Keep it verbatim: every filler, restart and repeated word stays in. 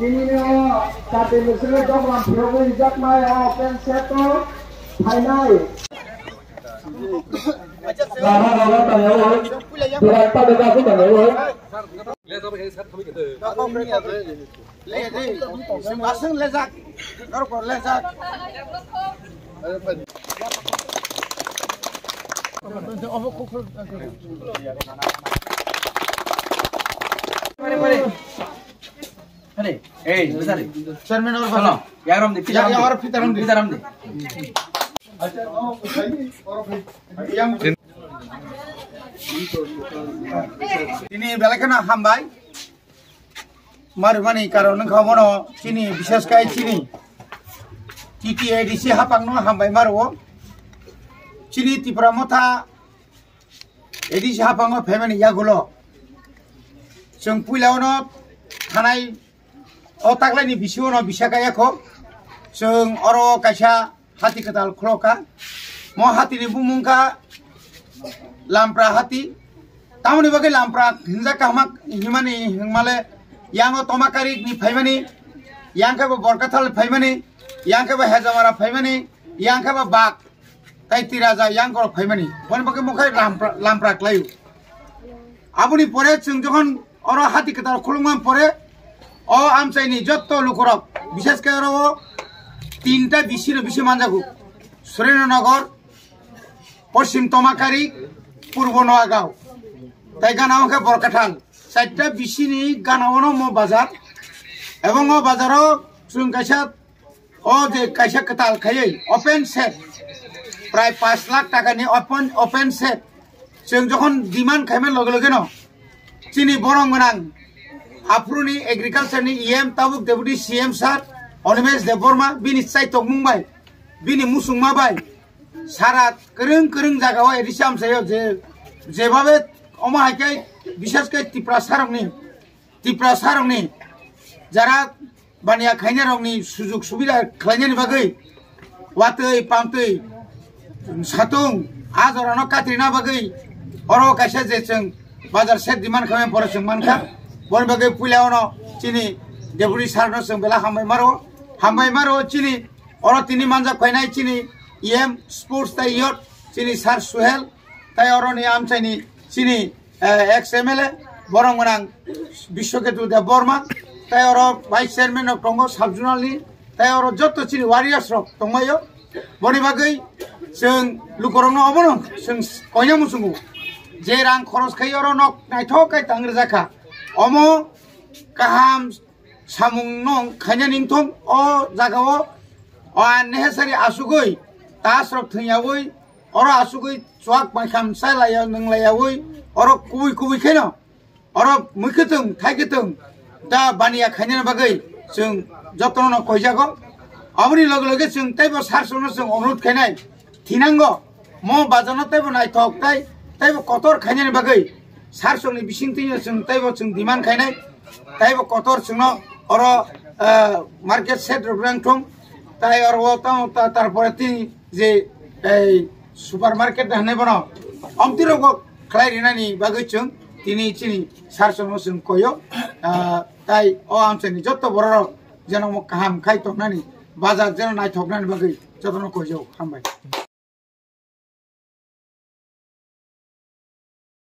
Tini o kati misili doglam phirogwi rijaknai o open set o phainai. Baba, baba, tangwi. Baba, tangwi, tangwi. Aswng lejak, norok lejak. Hey, besari. Chairman or Solo, yagram di, ya, pitaram ya, di. Or pitaram di. Pitaram di. Tini belai kheno hambai. Marmani karon wngkha bono chini, bishesh kai chini T T A D C hapangno hambai maro. Chini Tipra Motha A D C hapango phaimani yagulo chwng puila ono thanai o taklaini bisi ono bisa kaya kho. Chwng oro kaisa hati kwtal khulokha. Mo hatini bumung kha Lampra hati. Tamoni bagwi Lampra hinjak kahma himani hingmale yango Tomakari ni phaimani, yang khe bo Borkathal phaimani, yang khe bo Hejamara phaimani, yang khe bo Bak tai Tiraja yang koro phaimani. Boni bagwi mo khe Lampra, Lampra klaio. Aboni pore chwng jokhon oro hati kwtal khulungma pore o amchaini jotto lukurok, bishesh khe oro o tinta bisi no bisi manjago. Surendra Nagar, Poschim Tomakari, Purbo Noagaon, tai gana wngkha Borkathal. Chaita bisini gana ono mo bazar. Ebong o bazaro chwng kaisa, o je kaisa kwtal khaiwi open set, prai pash lakh takani open, open set. Chwng jokhon demand khaima loge loge no chini borok gwnang aphuruni agriculture ni E M tabuk deputy C M sir Animesh Debbarma bini chaitokmung bai, bini muchungma bai sara kwrwng kwrwng jagao A D C amchaio je, jebabe omo hai khe bishesh khe Tiprasarokni, Tiprasarokni jara baniya khainarokni sujug subida khlainani bagwi watwi pamtwi satung a jorano katrina bagwi oro kaisa je chwng bazar set demand khaimani pore chwng mankha. Boni bagwi puila ono chini deputy sir no chwng belai hambai maro, hambai maro chini oro tini manjak phainai chini E M sports tai youth chini sir Suhel tai oroni amchaini chini eh, ex M L A, borok gwnang Biswaketu Debbarma, tai oro vice chairman rok tongo sub zonal ni, tai oro joto chini warriors rok tongbaio. Boni bagwi chwng lukurokno obono chwng koina muchungo. Je rang khoros khai oro nok naithok khai tang rwjak kha. Omo kaham samung no khaina ningthong o jagao o unnecessary asugwi tas rok thwngyawi oro asugwi chuak maikham chai laiya nung laiyawi oro kubui kubui kheno oro mui kwtwng thai kwtwng da baniya khainani bagwi chwng jotono no koijago. Aboni loge loge chwng teibo sir songno chwng onurodh khainai thinango mo bazarno teibo naithok tai teibo kotor khainani bagwi sir songni bisingtwino chwng teibo chwng demand khainai teibo kotor chwngno oro ah, market set rok rang thung tai oro o tamo ta- tarpore tini je ei supermarket hwnwi bono omtwi rok khlai rinani bagwi chwng tini chini sir songno chwng koyo. Ah, tai o amchaini jotto bororok jeno omo kaham khai tongnani bazar jeno naithoknani bagwi jotono koijago. Hambai.